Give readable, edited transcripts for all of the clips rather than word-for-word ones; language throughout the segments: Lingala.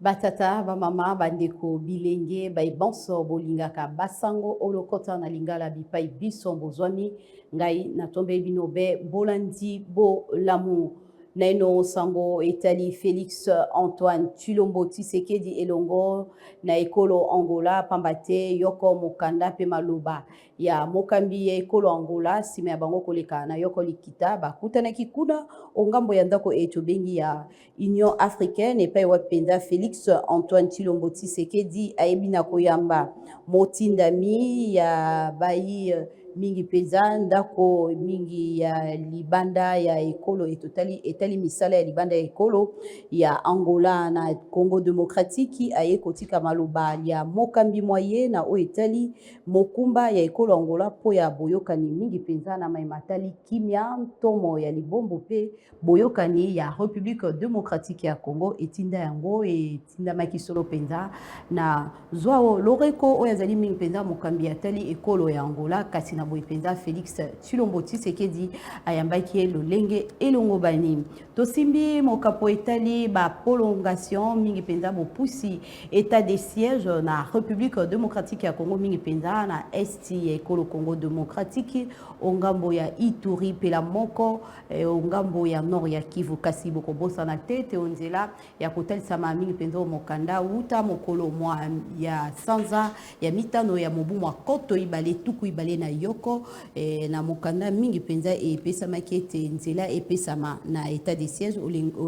Batata, bamama, bandeko, bilenge, baye banso bolingaka basango olokota na lingala bipai biso bozwami, ngai natombeli bino be bolandi bolamu. Naino sango etali Félix Antoine Tshilombo Tshisekedi elongo na ekolo Angola, pamba te yoko mokanda mpe maloba ya mokambi ya ekolo Angola nsima ya bango koleka na yoko likita bakutanaki kuna ongambo ya ndako e tobengi ya Union africaine, epai wapi mpenza Félix Antoine Tshilombo Tshisekedi ayebi na koyamba motindami ya bayi mingi mpenza ndako mingi ya libanda ya ekolo etotali etali misala ya libanda ya ekolo ya Angola na Congo démocratique. Aye kotika maloba ya mokambi mwa ye na oyo etali mokumba ya ekolo Angola mpo ya boyokani mingi mpenza na maye matali kimia, ntomo ya libombo mpe boyokani ya République démocratique ya Congo. Etinda yango etindamaki solo mpenza na João Lourenço, oyo azali mingi mpenza mokambi atali ekolo ya Angola. Kasi na boye mpenza Félix Tshilombo Tshisekedi ayambaki ye lolenge elongobani. Tosimbi mokapo etali baprolongation mingi mpenza bopusi état de siège na République démocratique ya Congo, mingi mpenza na esti ya ekolo Congo démocratique, ongambo ya Ituri mpela moko ongambo ya nord ya Kivu. Kasi bokobosana te te nzela ya kotalisama mingi mpenza mokanda wuta mokolo mwa ya sanza ya mitano ya mobu mwa 2021, na mokanda mingi mpenza epesamaki ete nzela epesama na état de siège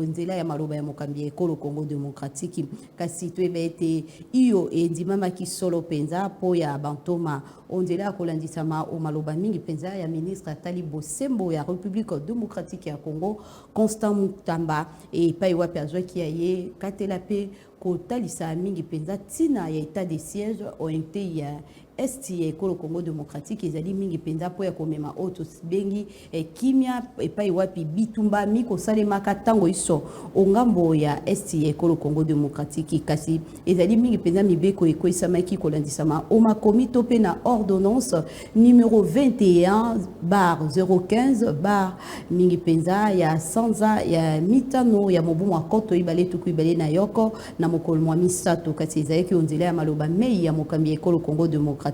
nzela ya maloba ya mokambi ya ekolo Congo démocratique. Kasi toyeba ete iyo endimamaki solo mpenza mpo ya bantoma o nzela ya kolandisama o maloba mingi mpenza ya ministre atali bosembo ya République démocratique ya Congo, Constant Mutamba, epai wapi azwaki ya ye katela mpe kotalisa mingi mpenza ntina ya état de siège oyo ya esti ya ekolo Congo démocratique ezali mingi mpenza mpo ya komema oyo tobengi kimia, epai wapi bitumba mikosalemaka ntango iso ongambo ya esti ya ekolo Congo démocratique. Kasi ezali mingi mpenza mibeko ekweyisamaki kolandisama o makomi to mpe na ordonnance numéro 21/015/ mingi mpenza ya sanza ya mitano ya mobu mwa 2021 na mokolo mwa misato. Kasi ezalaki nzela ya maloba mei ya mokambi ya ekolo Congo démocratique.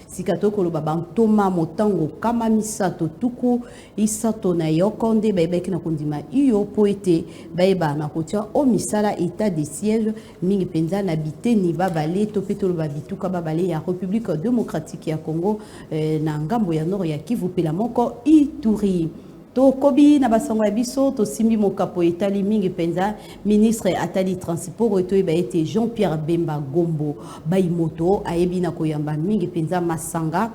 Sika tokoloba bantoma motango 331 nde bayebaki na kondima iyo mpo ete bayeba na kotia o misala état de siège mingi mpenza na biteni babale to mpe toloba bituka babale ya République démocratique ya Congo, na ngambo ya nord ya Kivu mpela moko Ituri. Tokobi na basango ya biso. Tosimbi mokapo etali mingi mpenza ministre atali transport, oyo toyeba ete Jean-Pierre Bemba Gombo Baimoto ayebi na koyamba mingi mpenza masanga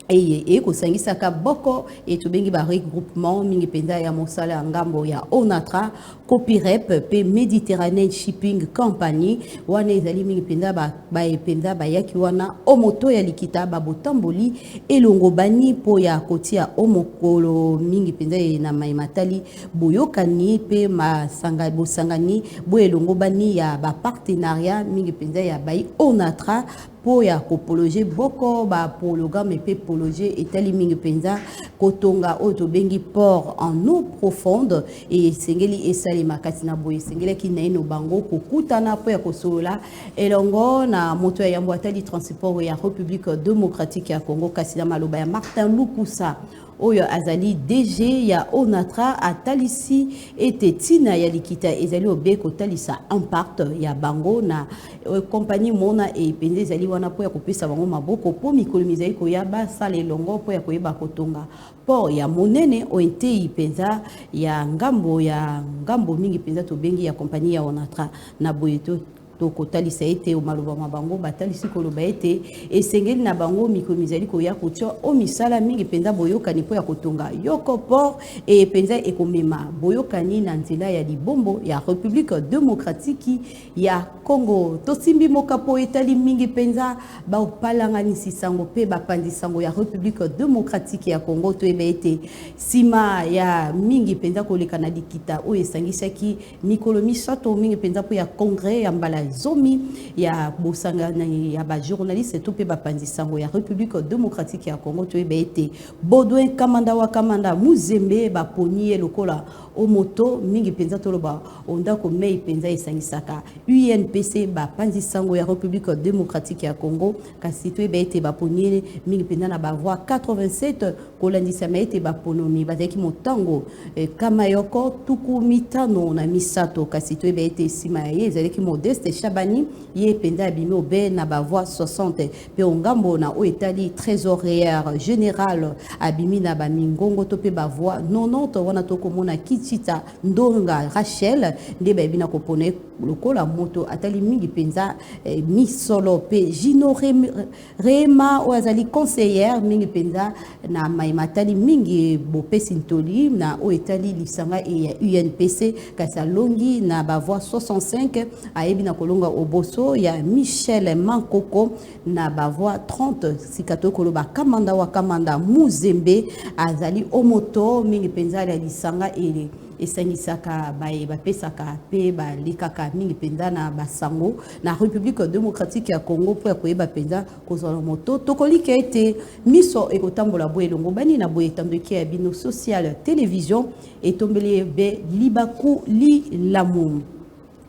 eye ekosangisaka boko e tobengi baregroupement mingi mpenza ya mosala ya ngambo ya Onatra, Copirep mpe Méditerranée Shipping Company. Wana ezali mingi mpenza baye mpenza bayaki wana o moto ya likita babotamboli elongo bani mpo ya kotia o mokolo mingi mpenza na maye matali boyokani mpe masanga bosangani bo elongo bani ya bapartenariat mingi mpenza ya bai Onatra mpo ya koprolonger boko baprogramme mpe projet etali mingi mpenza kotonga oyo tobengi port en eau profonde esengeli esalema. Kati na boye esengelaki naino bango kokutana mpo ya kosolola elongo na moto ya yambo atali transport ya République démocratique ya Congo. Kasi na maloba ya Martin Lukusa, oyo azali DG ya Onatra, atalisi ete ntina ya likita ezali obe kotalisa impact ya bango na kompani mona epenza ezali wana mpo ya kopesa bango maboko mpo mikolo mizali koya basala elongo mpo ya koyeba kotonga port ya monene oyo ntei mpenza ya ngambo mingi mpenza tobengi ya kompani ya Onatra. Na boye to tokotalisa ete maloba ma bango batalisi koloba ete esengeli na bango mikolo mizali koya kotia o misala mingi mpenza boyokani mpo ya kotonga yoko port e mpenza ekomema boyokani na nzela ya libombo ya République démocratique ya Congo. Tosimbi mokapo etali mingi mpenza bapalanganisi sango mpe bapanzi sango ya République démocratique ya Congo. Toyeba ete nsima ya mingi mpenza koleka na likita oyo esangisaki mikolo misato mingi mpenza mpo ya congrès ya mbala 10 ya bosangani ya bajournaliste to mpe bapanzi sango ya République démocratique ya Congo. Toyeba ete Baudouin Kamanda wa Kamanda Muzembe baponi ye lokola omoto mingi mpenza, toloba ondako mei mpenza esangisaka UNPC, bapanzi sango ya République démocratique ya Congo. Kasi toyeba ete baponi ye mingi mpenza na bavoix 87, kolandisama ete baponomi bazalaki motango 153. Kasi toyeba ete nsima ya ye ezalaki Modeste Shabani, ye mpenza abimi obe na bavoix 60. Mpe ongambo na oyo etali trésorière général, abimi na bamingongo to mpe bavoix 90. Wana tokomona Kitita Ndonga Rachel, nde bayebi na kopona ye lokola moto atali mingi mpenza misolo. Mpe Gino Rema, oyo azali conseillère mingi mpenza na mayema atali mingi bopesi ntoli na oyo etali lisanga ya UNPC, kasi alongi na bavoix 65. Ayebi na kolonga oboso ya Michel Mankoko na bavoix 30. Sika tokoloba Kamanda wa Kamanda Muzembe azali omoto mingi mpenza ya lisanga ele esangisaka baye bapesaka mpe balekaka mingi mpenza na basango na République démocratique ya Congo, mpo ya koyeba mpenza kozwa na moto. Tokolika ete miso ekotambola boye elongo bani na boye etandoki ya bino Social Télévision etombeli ebe libaku lilamu.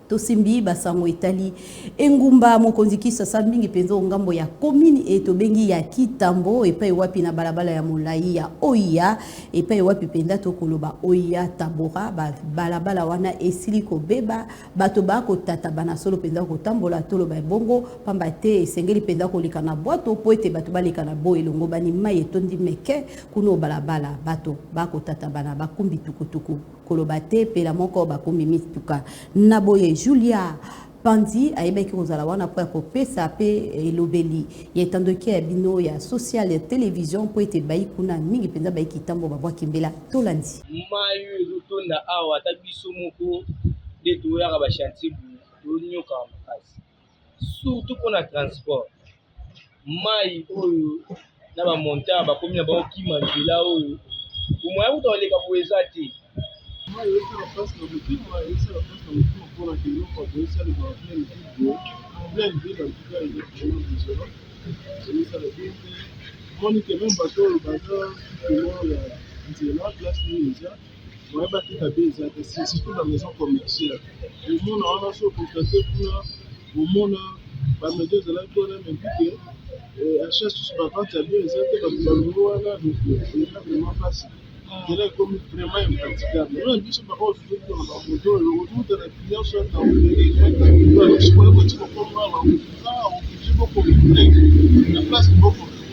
Tosimbi basango etali engumba mokonzi Kisasa, mingi mpenza ngambo ya commune e tobengi ya Kitambo, epai wapi na balabala ya molai ya Oya, epai wapi mpenza tokoloba Oya Tabora, balabala wana esili kobeba. Bato bakotata na solo mpenza kotambola, toloba ebongo, pamba te esengeli mpenza koleka na bwato mpo ete bato baleka na bo elongo bani. Mai etondi meke kuna balabala, bato bakotata bana, bakumbi tukutuku koloba te, pela moko bakumbi mituka. Na boye Julia Pandi ayebaki kozala wana mpo ya kopesa mpe elobeli ya etandoki ya bino ya Social Télévision, mpo ete bayi kuna mingi mpenza bayi Kitambo babwaki mbela. Tolandi. Mai oyo ezotonda awa, ata biso moko nde toyaka bachantier, tonyokaka makasi, surtout mpona transport. Mai oyo na bamotards bakomi na baokima nzela oyo, moya kuta koleka boye eza te. Mai esala mpasi na motema, esala mpasi na motema mpona ke eloko boye esalema en pleine ville boye. En pleine ville, en tout cas, eza vraiment désolant, ezosala bien te. Omoni ke même bato oyo baza likolo ya nzela, place nini eza moye bateka be eza te, surtout bamaison commerciale. Omona wana so oconstate kuna, omona bamaison ezalaki wana, mais vu que achat susu bavente ya bien eza te, bato balongo wana. Donc eza vraiment mpasi, nzela ekomi vraiment impraticable. Même biso baoyo tozokita na bamoto oyo, ozokuta na client soit na opéré, soit na kotika komba, oza obligé bocontrôle na place, bocontrôle te,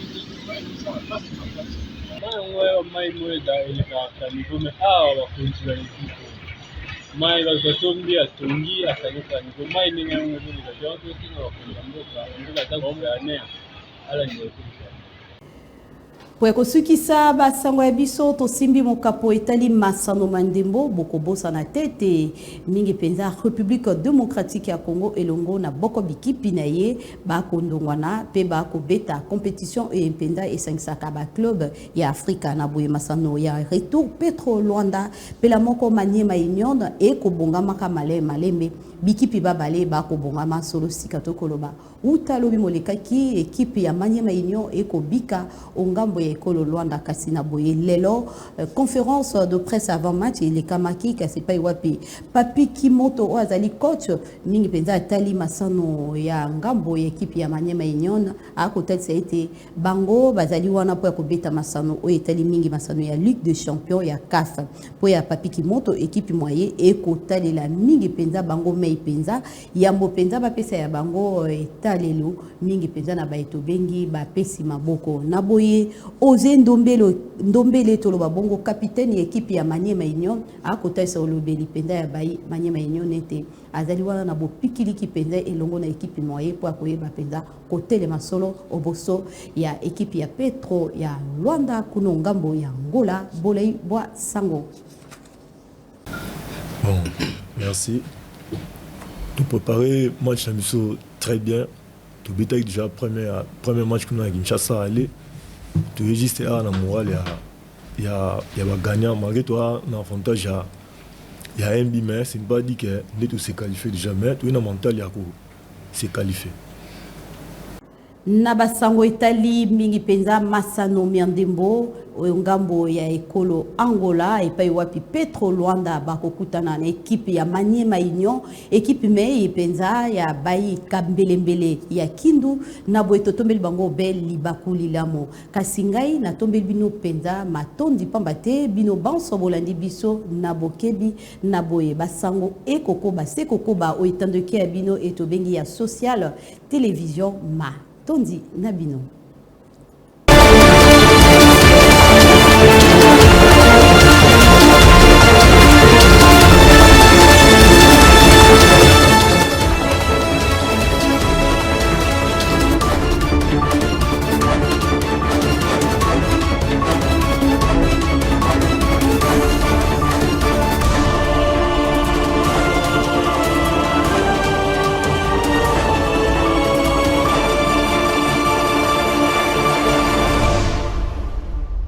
ezala mpasi makasi. Mai yango, mai moyo elekaka niveau, mais awa bakonzi baleki te. Mai bato batombi, atongi, akangi caniveau, mai ndenge yango ezoleka. Donc tosenga bakonzi ya mboka, mboka ata gouverneur alandela. Po ya kosukisa basango ya biso, tosimbi mokapo etali masano mandembo. Bokobosana te te mingi mpenza République démocratique ya Congo elongo na boko bikipi na ye bakondongwana mpe bakobeta compétition oyo mpenza esangisaka baclub ya Afrika. Na boye masano ya retour Petro Luanda mpela moko Maniema Union ekobongamaka malembe malembe. Bikipi babale bakobongama solo. Sika tokoloba uta lobi molekaki, ekipe ya Maniema Union ekobika ongambo ya ekolo Lwanda. Kasi na boye lelo conférence de presse avant match elekamaki, kasi epai wapi Papi Kimoto, oyo azali coach mingi mpenza atali masano ya ngambo ya ekipe ya Maniema Union, akotalisa ete bango bazali wana mpo ya kobeta masano oyo etali mingi masano ya Ligue de champion ya CAF. Mpo ya Papi Kimoto, ekipe mwaye ekotalela mingi mpenza bango mei mpenza yambo mpenza bapesa ya bango etalelo mingi mpenza na baye tobengi bapesi maboko. Na boye Oze Ndombele, Ndombele toloba bongo, capitaine ya ekipe ya Maniema Union, akotalisa olobeli mpenza ya bai Maniema Union ete azali wana na bopikiliki mpenza elongo na ekipe mwaye mpo akoyeba mpenza kotelema solo oboso ya ekipe ya Petro ya Lwanda kuno ngambo ya Ngola. Bolei bwa sango. Bon, merci. To préparer match na biso très bien. Tobetaki déjà premier match kuna na Kinshasa aller. Toye juste awa na morale ya bagagnant, malgré toa na avantage ya 1 but, mais c'est pas dit que nde to se qualifie déjà, mais toye na mental ya ko se qualifier. Na basango etali mingi mpenza masano mya ndembo, oyo ngambo ya ekolo Angola epai wapi Petro Luanda bakokutana na ekipe ya Maniema Union, ekipe mei mpenza ya bai kambelembele ya Kindu. Na boye totombeli bango be libaku lilamo. Kasi ngai natombeli bino mpenza matondi, pamba te bino banso bolandi biso na bokebi. Na boye basango ekokoba se kokoba oyo etandoki ya bino etobengi ya Social Télévision. Matondi na bino.